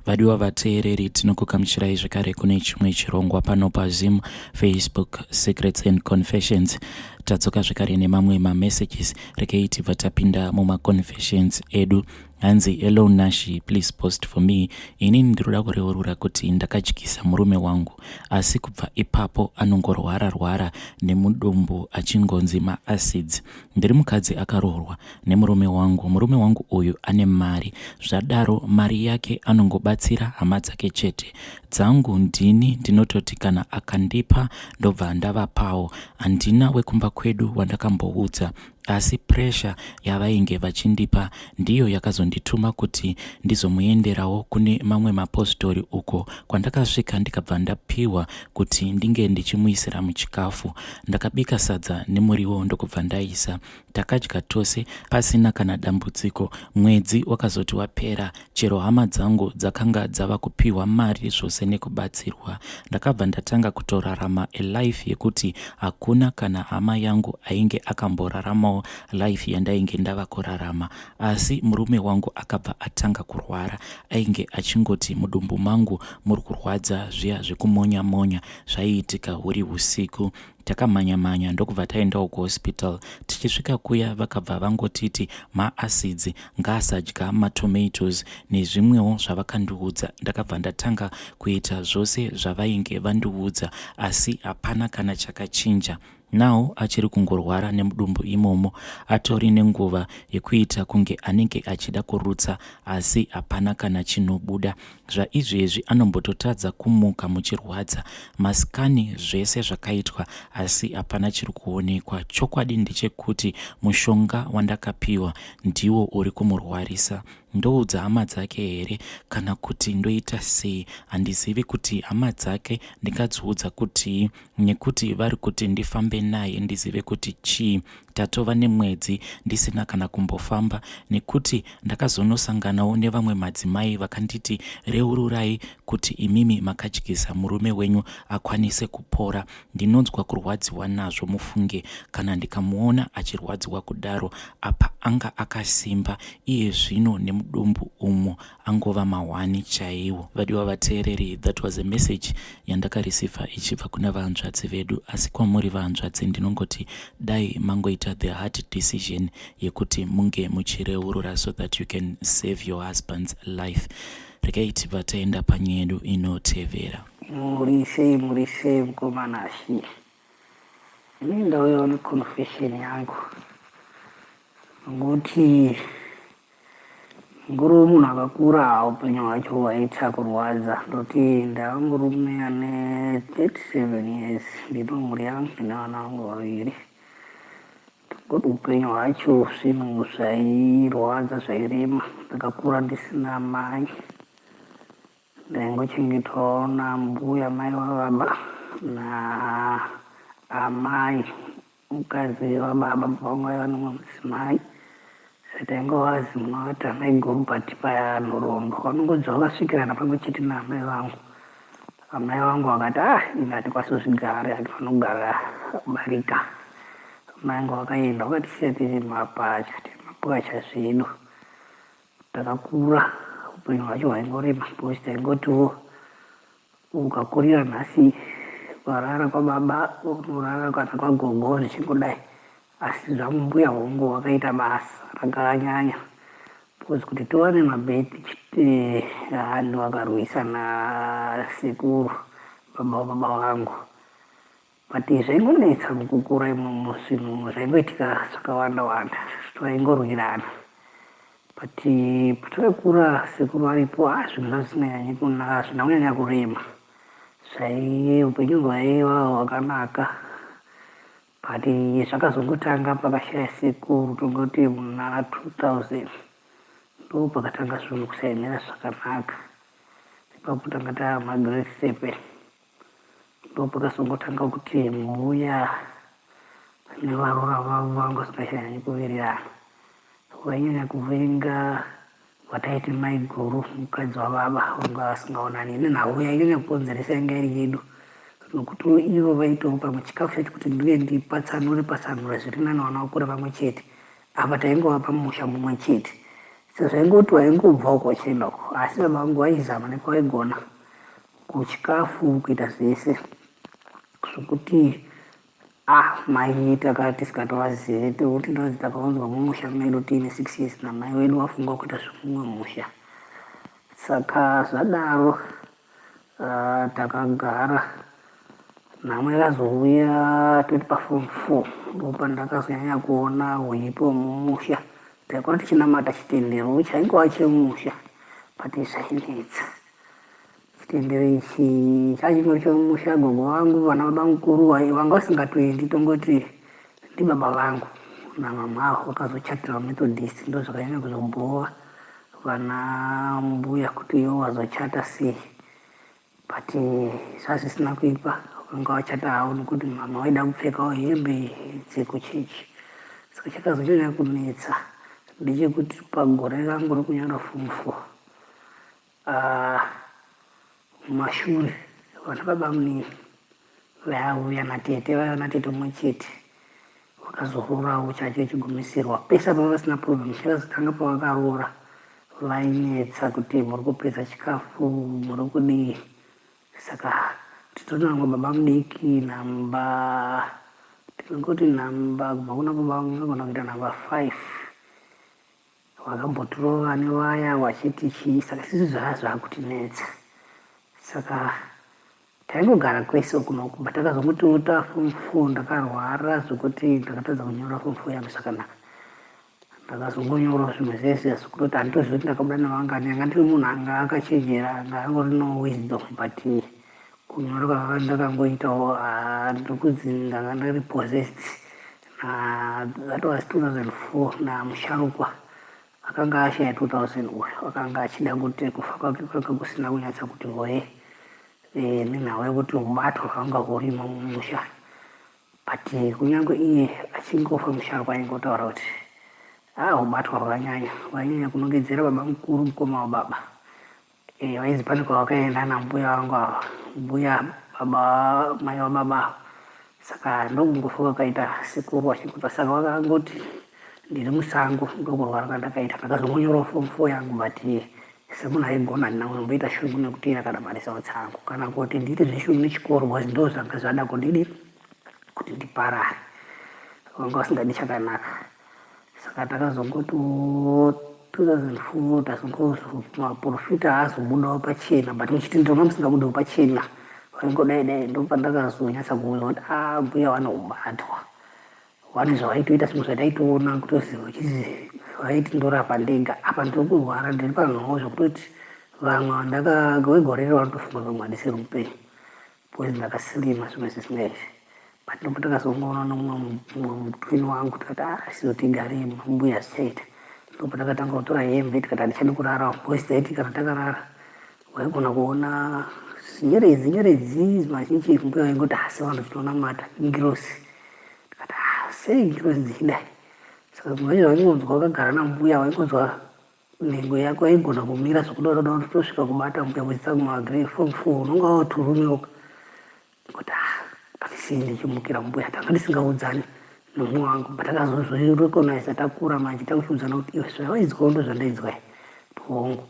Vadiwa vateereri, tinokugamuchirai zvekare kune chimwe chirongwa pano paZim Facebook Secrets and Confessions. Tadzoka zvekare nemamwe mamessages. Rekei tibva tapinda mumaconfessions edu. Hanzi, "Hello Nashi, please post for me. Inini ndinoda kureurura kuti ndakadyisa murume wangu, asi kubva ipapo anongorwara rwara nemudumbu achingonzi maacids. Ndiri mukadzi akaroorwa nemurume wangu. Murume wangu uyu ane mari. Zvadaro mari yake anongobatsira hama dzake chete. Dzangu ndini ndinototi kana akandipa ndobva ndavapawo. Handina wekumba kwedu wandakamboudza, asi pressure yavainge vachindipa ndiyo yakazondituma kuti ndizomuenderawo kune mamwe mapostori, uko kwandakasvika ndikabva ndapiwa kuti ndinge ndichimuisira muchikafu. Ndakabika sadza nemuriwo ndokubva ndaisa. Takadya tose pasina kana dambudziko. Mwedzi wakazoti wapera, chero hama dzangu dzakanga dzava kupiwa mari zvose nekubatsirwa. Ndakabva ndatanga kutorarama a life yekuti hakuna kana hama yangu ainge akamboraramawo life yandainge ndava kurarama. Asi murume wangu akabva atanga kurwara. Ainge achingoti mudumbu mangu muri kurwadza, zviya zvekumonya monya zvaiitika huri usiku. Takamhanya-mhanya ndokubva taendawo kuhospital. Tichisvika kuya vakabva vangotiti maacids, ngaasadya matomatoes nezvimwewo zvavakandiudza. Ndakabva ndatanga kuita zvose zvavainge vandiudza, asi hapana kana chakachinja. Now achiri kungorwara nemudumbu imomo. Atori nenguva yekuita kunge anenge achida kurutsa, asi hapana kana chinobuda. Zvaizvezvi anombototadza kumuka muchirwadza. Mascan zvese zvakaitwa, asi hapana chiri kuonekwa. Chokwadi ndechekuti mushonga wandakapiwa ndiwo uri kumurwarisa. Ndoudza hama dzake here kana kuti ndoita sei? Handizivi kuti hama dzake ndingadziudza kutii, nekuti vari kuti ndifambe naye ndizive kuti chii. Tatova nemwedzi ndisina kana kumbofamba, nekuti ndakazonosanganawo nevamwe madzimai vakanditi reururai kuti imimi makadyisa murume wenyu akwanise kupora. Ndinonzwa kurwadziwa nazvo mufunge kana ndikamuona achirwadziwa kudaro. Apa anga akasimba, iye zvino nemudumbu umo angova mahwani chaiwo." Vadiwa vateereri, that was a message yandakareceiva ichibva kuna vahanzvadzi vedu. Asi kwamuri vahanzvadzi ndinongoti dai mangoita the hard decision yekuti munge muchireurura so that you can save your husband's life. Regai tibva taenda panyaya yedu inotevera. Muri sei, muri sei, mukoma Nashi? Ini ndauyawo neconfession yangu ngokuti nguri munhu akakura, upenyu hwacho hwaita kurwadza. Ndoti ndava murume ane 37 years, ndino mhuri yangu, ndine vana vangu vaviri. Ngoti upenyu hwacho zvinhu zvairwadza, zvairema. Ndakakura ndisina mai, ndaingochengetwawo nambuya mai vababa naamai mukadzi wababa vangu, vaiva nomumwe mudzimai. Sataingovazi munovati amai guru, but panhoroondo vanongonzi vakasvikirana pamwe chete naamai vangu. Amai vangu vakati, "Ah, ini hatikwanisi kuzvigara, hatifanira kugara barika." Amai vangu vakaenda vakatisiya tiri mapacha, tiri mapwacha zvedu. Takakura, upenyu hwacho hwaingorema because taingotiwo ukakurira nhasi ukarara kwababa, unorara kana kwagogo, zvichingodai. Asi zvambuya hongu wakaita basa rakanyanya because kuti tiwane mabhedhi hanhu vakarwisa nasekuru baba vababa vangu. But zvaingonetsa mukukura imomo, zvinhu zvaingoitika zvakawanda wanda, twaingorwirana. But patakakura sekuru varipo, a zvinhu zvazvisinganyanyi kunaka, hazvina kunyanya kurema, zvai upenyu hwaiva hwakanaka. But zvakazongotanga pakashaya sekuru, tongoti muna 2000 ndo pakatanga zvinhu kusaemera zvakanaka. Ipapo tanga tamagrade 7, ndo pakazongotanga kuti mbuya nevaroora vavo vanga vasinganyanyi kuwirirana. Vainyanya kuvenga wataiti mai guru, mukadzi wababa, vanga vasingaonani. Nenhau yainyanya kukonzeresa yanga iri yedu, nokuti ivo vaitawo pamwe chikafu chacho kuti ndiuye ndipatsanure patsanure zviri nani vana vakure pamwe chete. Apa taingova pamusha mumwe chete. Sezvaingoti waingobva uko uchienda uko, asi baba vangu vaizama nepavaigona kuchikafu kuita zvese zvokuti ah mai taka tisingatovazive tekuti ndozi takaunzwa mumusha medu tiine 6 years namai wedu wafunga kuita zvemumwe musha. Saka zvadaro Takagara nhamo yakazouya toti paform 4 ndopandakazonyanya kuona huipi hwemumusha. Taikura tichinamata chitendero chaingova chemusha but zvainetsa. Chitendero ichi chachingori chemumusha gogo vangu vana baba mukuru vanga vasingatoendi tongoti ndibaba vangu namama avo vakazochatira Methodist ndozvakanyanya kuzobhowa Vana mbuya kuti iwe wazochata sei but zvazvisina kuipa vanga vachata havo nekuti mama vaida kupfekawo hembe dzekuchechi saka chakazonyanya kunetsa ndechekuti pagore rangu rekunyora form 4 ah, mumashure vana baba munini vaiuya natete vaiva natete umwe chete Vakazororawo chacho chigumisirwa pese apa vasina problem chakazotanga pavakaroora vainetsa kuti muri kupedza chikafu muri kudii saka titori navamwe baba mudiki namba tingangoti namba kubva kuna baba vangu ingagona kuita namba 5 vakambotirova nevaya vachiti chii saka isisu zvaa zvakutinetsa saka Taingogara kwese uku neuku but takazongoti taform 4 ndakarwara zvekuti ndakatadza kunyora form 4 yangu zvakanaka. Ndakazongonyora zvimwe zvese asi kutoti handitozivi kuti ndakabuda nevangani anga ndiri munhu anga akachenjera anga angori no wisdom but kunyora kwakanga ndakangoitawo ah, ndiri ndanga ndiri possessed na that was 2004 namusharukwa Akanga ashaya 2000 uyu akanga achida kuti kufa kwake kwanga kusina kunyatsa kuti hwee e, nenhau yekuti ubatwa hwanga hurimo mumusha but kunyange iye achingofa musharukwa aingotaura kuti ah ubatwa hwakanyanya wainyanya kunongedzera baba mukuru mukoma wababa Eh, vainzi pane kwavakaenda nambuya vangu ava mbuya baba mai vababa ava saka ndokungofa kwakaita sekuru vachikuta saka vakangoti ndiri musango ndokurwara kwandakaita ndakazongonyorawo form 4 yangu but semunhu aigona handina kuzomboita shungu nekuti kana maresults angu kana kuti ndiite zveshungu nechikoro because ndo zvanga zvada kundidi kuti ndiparare vanga vasingadi chakanaka Saka takazongoti 2004 tazongozo maprofita aazobudawo pachena but muchitendero mamusingabudewo pachena vaingodai dai ndopandakazonyatsa kuona kuti a ah, mbuya vanobatwa vane zvavaitoita zvimwe zvataitoona kutoziva chizi vaiti ndorapa ndega apa ndiri kurwara ndiri panhoo zvekutoti vamwe vandakawegore rero vanotofunga pamwe handisiri mupenyu Because ndakasilima zvimwe zvisingaiti but ndopa takazongoona nomumwe mutwin wangu tikati ah sizo tigarei mbuya zvichaita ndopa takatanga kutora hembe tikati handichadi kurara because taiti kana takarara waigona kuona nyeredzi nyeredzi mazhinji mbuya vaingoti asi ah, vanhu tinonamata ngirosi tikati ah sei ngirosi dzichidai saka zvimwe zvacho waingonzwa wakagara nambuya waingonzwa Nhengo yako yaigona kumira zvekudaro daro tosvika kubata mbuya kuchitsa kumagrade form 4 unonga waturume uka kuti ah patisii ndichimukira mbuya tanga tisingaudzani nomumwe wangu but takazozorecognize takura manje takuchiudzana kuti iwe zvawaidzwawo ndo zvandaidzwa hongu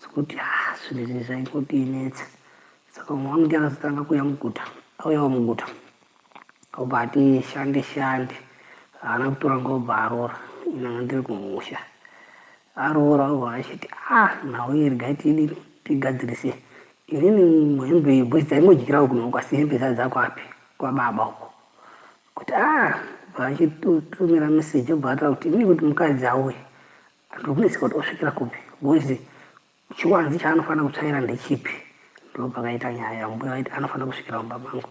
sekuti ah zvinhu izvi zvaingotinetsa saka mumwe wangu ndiye akazotanga kuuya muguta auyawo muguta obva ati shande shande haana kutora nguva obva aroora inanga ndiri kumusha aroora obva achiti ah nhau iyi regai tidini tigadzirise inini hembe bhozi dzaingodyirawo kuno asi hembe dza dzakwapi kwababa uko kuti ah bva achitumira meseji obva ataura kuti inini kuti mukadzi auye ndirikunetseka kuti osvikira kupi bhozi Chiwanzi chaanofanira kutsvaira ndechipi? Ndopakaita nyaya mbuya vaiti anofanira kusvikira mumba mangu.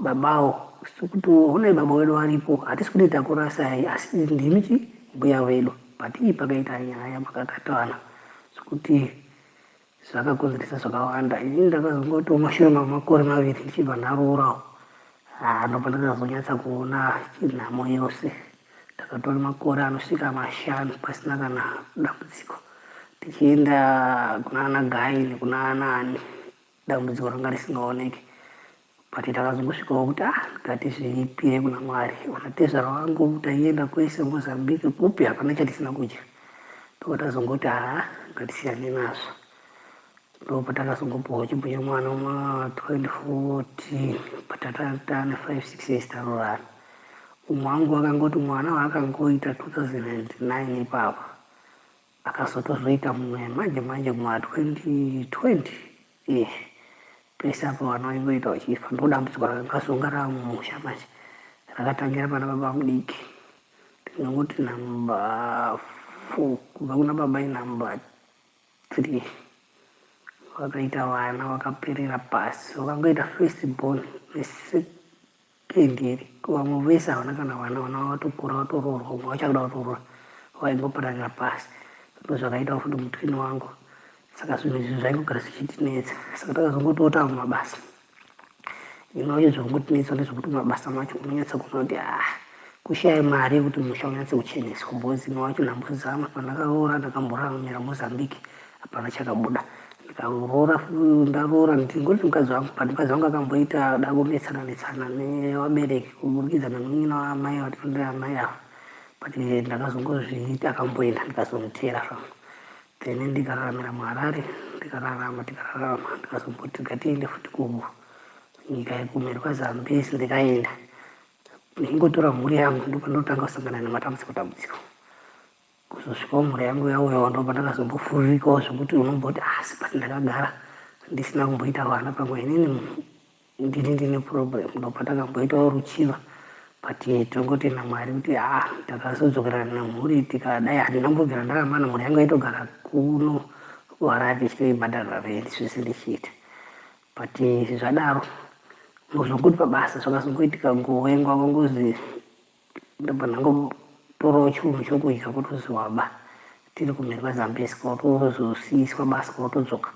Babawo sekuti honai baba wedu varipo hatisi kuti takurasai asi ndimi chi mbuya vedu but ii pakaita nyaya makakatana zvekuti zvakakonzeresa zvakawanda ini ndakazongoti mumashure mamakore maviri ndichibva ndaroorawo haa ndopandakazonyatsa kuona chinhamo yose Takatora makore anosvika mashanu pasina kana dambudziko tichienda kuna ana Gai nekuna ana ani dambudziko ranga risingaoneki but takazongosvikawo kuti ah ngatizvipire kuna Mwari. Ona tezvara vangu taienda kwese Mozambique kupi hapana chatisina kudya. Ndopatazongoti haa ngatisiyane nazvo. Ndopatakazongopuwa chipo chemwana muma 2014 patatane 5 6 years taroorana. Umwe wangu akangoti mwana waakangoita 2009 ipapo akazotozoita mumwe manje manje kuma 2020 eh pese apa vana vaingoita vachifa. Ndodambudziko rakazonga raamumusha manje rakatangira pana baba mudiki. Ndinongoti number 4 kubva kuna baba inumber 3 vakaita vana vakaperera pasi vakangoita first born nesekend iri vamwe vese havana kana vana vana vatokura vatoroorwa umwe vachakuda kutoroora vaingopararira pasi ndozvakaita futi mutwini wangu saka zvinhu izvi zvaingogara zvichitinetsa saka takazongotota mumabasa Zvimwe zvacho zvinongotinetsa ndezvekuti mumabasa macho unonyatsa kuona kuti ah kushaya mari yekuti musha unyatse kucheneswa because imwe wacho ndambozama pandakaroora ndakamboraramira Mozambique hapana chakabuda ndikaroora ndaroora ndingoti mukadzi wangu but mukadzi wangu akamboita da kunetsana netsana nevabereki kuburikidza nemunin'ina waamai vatinodira amai ava but ndakazongozviita akamboenda ndikazomuteera zvangu Then ndikararamira muHarare ndikararama tikararama ndikazomboti ngatiende futi kunyika yekumhiri kwaZambezi ndikaenda ndichingotora mhuri yangu ndopandotanga kusangana nematambudziko tambudziko kuzosvikawo mhuri yangu yauyawo ndopandakazombofurikawo zvekuti unomboti asi ah, but ndakagara ndisina kumboita vana pamwe inini Ndini ndine problem ndopatakamboitawo ruchiva but tongotenda Mwari kuti haa takazodzokerana nemhuri tikadai handina kumbobvira ndarambana mhuri yangu yaitogara kuno kuHarare ndichitoibhadharira rent zvese ndichiita but zvadaro kuzongoti pabasa zvakazongoitika ngovengwa kwangozi ndobva ndangotorawo chiunhu chokudya kutozi waba tiri kumhiri kwaZambezi kwatozosiiswa basa kwatodzoka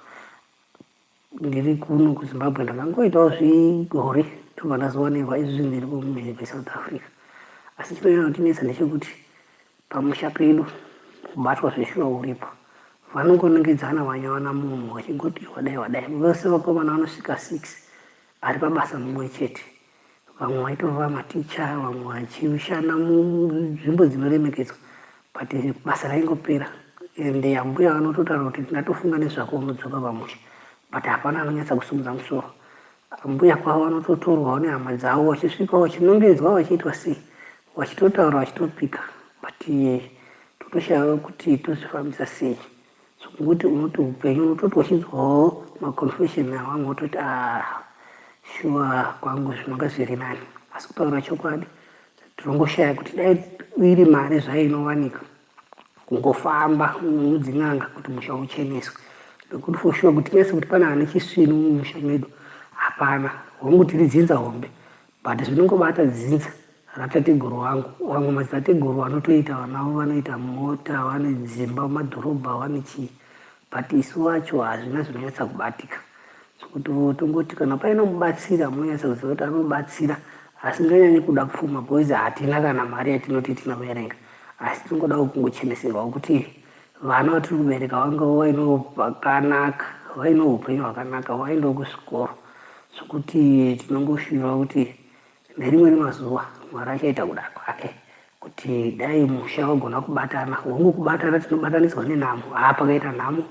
Ndiri kuno kuZimbabwe ndakangoitawo zvigore ndobva ndazowanikwa izvozvi ndiri kumhiri kweSouth Africa. Asi chinonyanya kundinetsa ndechekuti pamusha pedu kubatwa zveshuwa uripo. Vanongonongedzana vanyawana munhu vachingoti wadai wadai. Vose vakomana vanosvika 6 ari pabasa mumwe chete. Vamwe vaitova maticha, vamwe vachishanda munzvimbo dzinoremekedzwa but basa raingopera ende ambuya vanototaura kuti ndatofunga nezvako unodzoka pamusha but hapana anonyatsa kusimudza musoro. Ambuya kwavo vanototorwawo nehama dzavo vachisvika vachinongedzwa vachiitwa sei vachitotaura vachitopika but totoshaya kuti tozvifambisa sei. Sokuti unoti upenyu unototi uchinzwawo maconfession avamwe wototi ah shuwa kwangu zvinonga zviri nani asi kutaura chokwadi tinongoshaya kuti dai iri mari zvayo inowanika kungofamba mudzin'anga kuti musha ucheneswe nekuti for sure kuti tinyatse kuti pane ane chisvinu mumusha medu hapana hongu tiri dzinza hombe But zvinongobata dzinza ratateguru wangu. Vamwe madzitateguru vanotoita vana vavo vanoita mota, vane dzimba mumadhorobha, vane chii. But isu vacho hazvina zvinonyatsa kubatika. Zvekuti tongoti kana paine mubatsira munonyatsa kuziva kuti anobatsira asinganyanyi kuda pfuma because hatina kana mari yatinoti tinoverenga. Asi tinongodawo kungocheneserwa kuti vana vatiri kubereka vange vaine pakanaka, vaine upenyu hwakanaka, vaendewo kuzvikoro. Zvekuti tinongoshuvira kuti nerimwe remazuva Mwari achaita kuda kwake kuti dai musha wagona kubatana. Hongu kubatana tinobatanidzwa nenhamo. Haa pakaita nhamo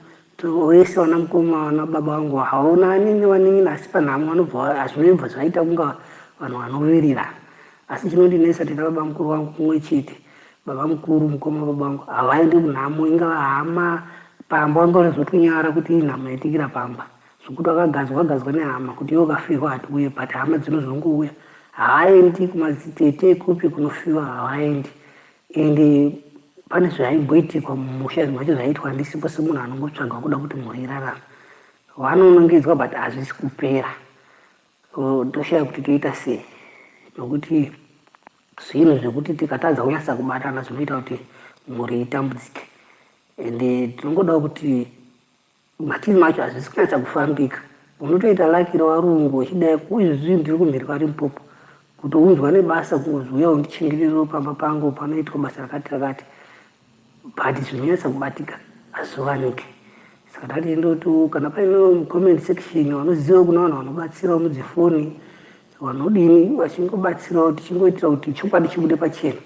vese vana mukoma vana baba vangu haonani nevanin'ina asi panhamo vanobva zvinobva zvaita kunga vanhu vanowirirana. Asi chinondinetsa tina baba mukuru vangu mumwe chete baba mukuru mukoma baba vangu havaendi kunhamo ingava hama pamba vanga vanozotonyara kuti inhamo yaitikira pamba. Zvekuti wakagadzwa wagadzwa nehama kuti iwe ukafirwa hatiuye but hama dzinozongouya havaendi kumadzitete kupi kunofiwa havaendi ende pane zvaimboitikwa mumusha zvimwe zvacho zvaiitwa ndisipo semunhu anongotsvaga kuda kuti mhuri irarame vanonongedzwa but hazvisi kupera toshaya kuti toita sei nokuti zvinhu zvekuti tikatadza kunyatsa kubatana zvinoita kuti mhuri itambudzike ende tinongodawo kuti Matiri macho hazvisi kunyatsa kufambika. Unotoita lucky revarungu uchidai izvozvi ndiri kumhiri kwaLimpopo kutounzwa nebasa kunzi uya undichengeterewo pamba pangu panoitwa basa rakati rakati but zvinonyatsa kubatika hazviwanike saka tati ndoti kana paine comment section vanoziva kuna vanhu vanobatsirawo mudzifoni vanodini vachingobatsirawo tichingoitira kuti chokwadi chibude pachena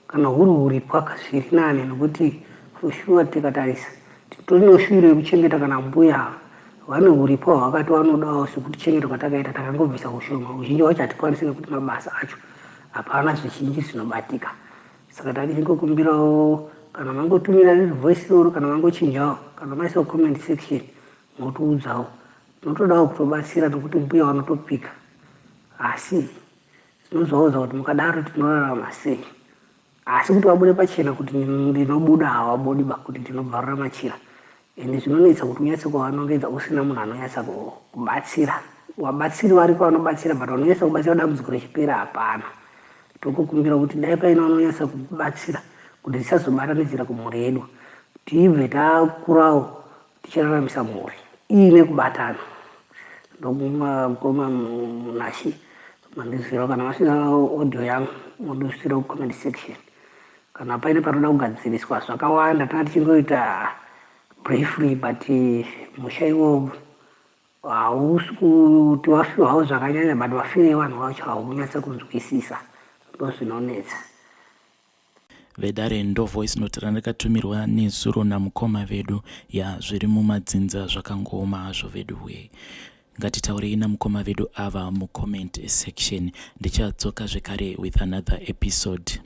Kana huri huripwa zviri nani nokuti For sure tikatarisa titori neshuwiro yekuchengeta kana mbuya vane uripo hwakati vanodawo sekutichengeta kwatakaita takangobvisa ushoma uzhinji hwacho hatikwanisi nekuti mabasa acho hapana zvizhinji zvinobatika. Saka tatichingokumbirawo kana mangotumira riri voice iroro kana mangochinjawo kana maisawo comment section motiudzawo. Tinotodawo kutobatsira nekuti mbuya vanotopika asi tinozovaudza kuti mukadaro tinorarama sei. Asi kuti vabude pachena kuti ndinobuda havabudi ba kuti ndinobvarura machira and zvinonetsa kuti unyatse kuvanongedza usina munhu anonyatsa kubatsira. Vabatsiri variko vanobatsira but vanonyatsa kubatsira dambudziko richipera hapana. Tokukumbira kuti dai paine vanonyatsa kubatsira kuti tisazobatanidzira kumhuri yedu tibve takurawo tichiraramisa mhuri iine kubatana. Ndokumba mukoma Nashy mandizwirawo kana vasina audio yangu mondisira kucomment section kana paine panoda kugadziriswa zvakawanda tanga tichingoita briefly but musha iwowo hausi kuti wafiwa hawo zvakanyanya but mafiro evanhu vacho haunyatsa kunzwisisa ndozvinonetsa. Vedare ndo voice note randakatumirwa nezuro namukoma vedu ya zviri mumadzinza zvakangooma hazvo veduwee. Ngatitaurei namukoma vedu ava mucomment section. Ndichadzoka zvekare with another episode.